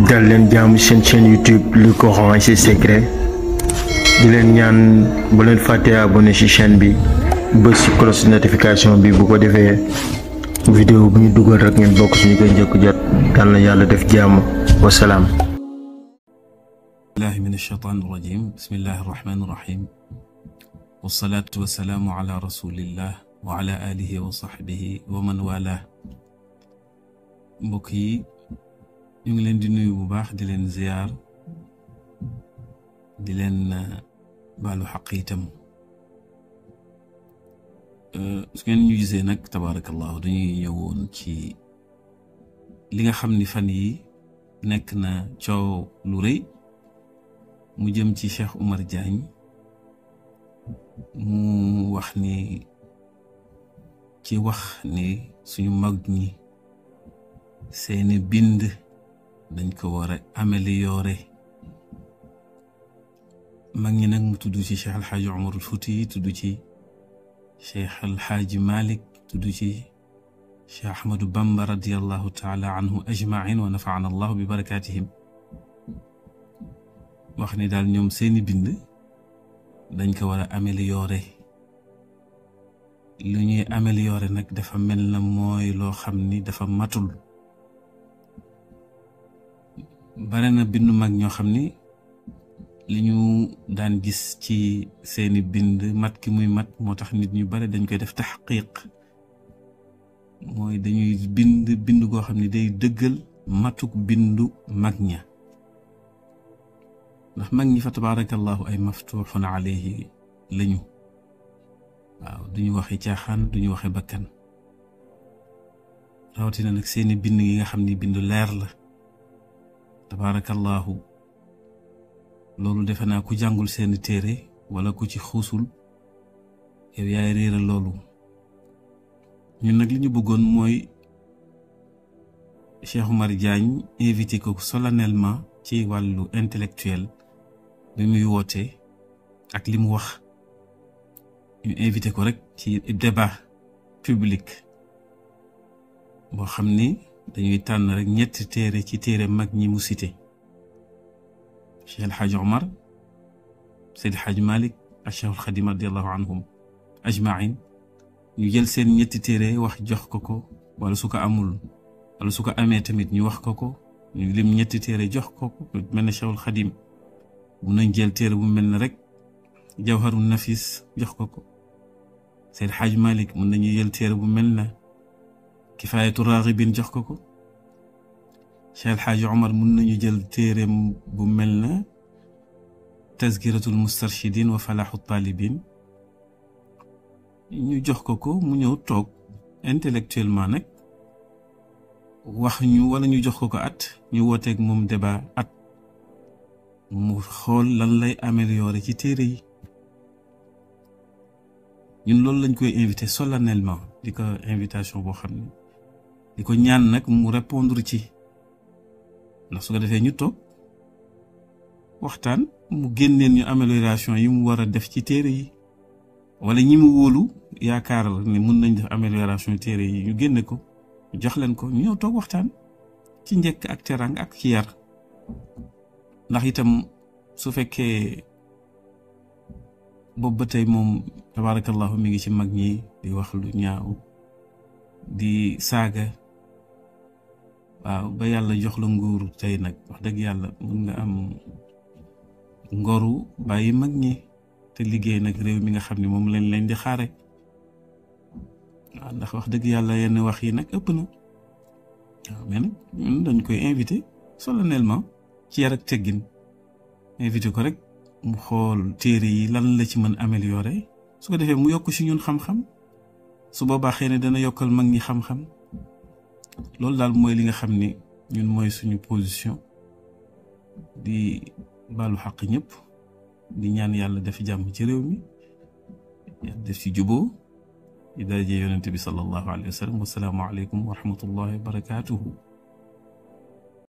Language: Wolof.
dal leen jaamu seen chaîne YouTube Le Coran et ses secrets di leen ñaan bu leen fàtte abonné ci chaîne bi bës ci cloche notification bi bu ko defee vidéo bu ñu dugal rek ngeen bokk suñu koy njëkk jot yal na yàlla def jàmm wasalaam. billahi min ash-shaytan ar-rajim bismillahi ar-rahmani ar-rahim wassalatu wassalamu ala rasulillah wa ala alihi wa sahbihi wa man wala. mbokk yi ñu ngi leen di nuyu bu baax di leen ziyaar di leen baalu xaq itam su ngeen ñu gisee nag tabarakallahu dañuy ñëwoon ci li nga xam ni fan yi nekk na coow lu rëy mu jëm ci Cheikh Oumar Diagne mu wax ni ci wax ni suñu mag ñi seeni bind dañ ko war a améliorer mag ñi nag mu tudd ci Cheikh El Hadj Omar al Fouti tudd ci Cheikh El Hadj Malick tudd ci Cheikh Ahmadou Bamba radiyallahu taala anhu ajmain wa nafaana allahu bi barakatihim wax ni daal ñoom seeni bind dañ ko war a améliorer lu ñuy améliorer nag dafa mel na mooy loo xam ni dafa matul bare na bindu mag ñoo xam ni li ñu daan gis ci seeni bind mat ki muy mat moo tax nit ñu bare dañ koy def taxqiq mooy dañuy bind goo xam ni day dëggal matuk bindu mag ña ndax mag ñi fa tabarakallahu ay maftuxun alayhi lañu waaw duñu waxe caaxaan duñu waxe bakkan rawatina nag seeni bind yi nga xam ni bindu leer la tabarakallahu loolu defe naa ku jàngul seeni téere wala ku ci xuusul yow yaay réeral loolu ñun nag li ñu bëggoon mooy Cheikh Oumar Diagne invité ko solennellement ci wàllu intellectuel bi muy woote ak li mu wax ñu invité ko rek ci débat public boo xam ni dañuy tànn rek ñetti téere ci téere mag ñi mu cité Cheikh El Hadj Omar Seydi El Hadj Malick ak Cheikh al Khadim radiyallahu anhum ajmain ñu jël seen ñetti téere wax jox ko wala su ko amul wala su ko amee tamit ñu wax ko ñu lim ñetti téere jox ko mel na Cheikh al Khadim mun nañ jël téere bu mel ne rek Jawharun Nafis jox ko Seydi El Hadj Malick mun nañu jël téere bu mel na Kifayatu Raghibin jox ko Cheikh El Hadj Omar mun nañu jël téereem bu mel na Tazkiratul Mustarshidin wa Falahu Talibin ñu jox ko mu ñëw toog intellectuellement nag wax ñu wala ñu jox ko at ñu wooteeg moom débat at mu xool lan lay améliorer ci téere yi ñun loolu lañ koy invité solennellement di ko invitation boo xam ne di ko ñaan nag mu répondre ci ndax su ko defee ñu toog waxtaan mu génneen ñu amélioration yi mu war a def ci téere yi wala ñi mu wóolu yaakaar la ni mun nañ def amélioration téere yi ñu génne ko jox leen ko ñu ñëw toog waxtaan ci njëkk ak terang ak ci yar ndax itam su fekkee boobu ba tey moom tabarakallahu mi ngi ci mag ñi di wax lu ñaaw di saaga waaw ba yàlla jox la nguur tey nag wax dëgg yàlla mun nga am ngoru bàyyi mag ñi te liggéey nag réew mi nga xam ne moom lañ leen di xaare waaw ndax wax dëgg yàlla yenn wax yi nag ëpp na waaw mais nag ñun dañ koy invité solennellement ci yar ak teggin invité ko rek mu xool téere yi lan la ci mën améliorer su ko defee mu yokk ci ñun xam-xam su boobaa xëy na dana yokkal mag ñi xam-xam loolu daal mooy li nga xam ni ñun mooy suñu position di baalu xaq ñëpp di ñaan yàlla def jàmm ci réew mi yàlla def ci juboo di daraje yonente bi sallallahu alayhi wa sallam wasalaamu aleykum wa rahmatullahi wa barakatuhu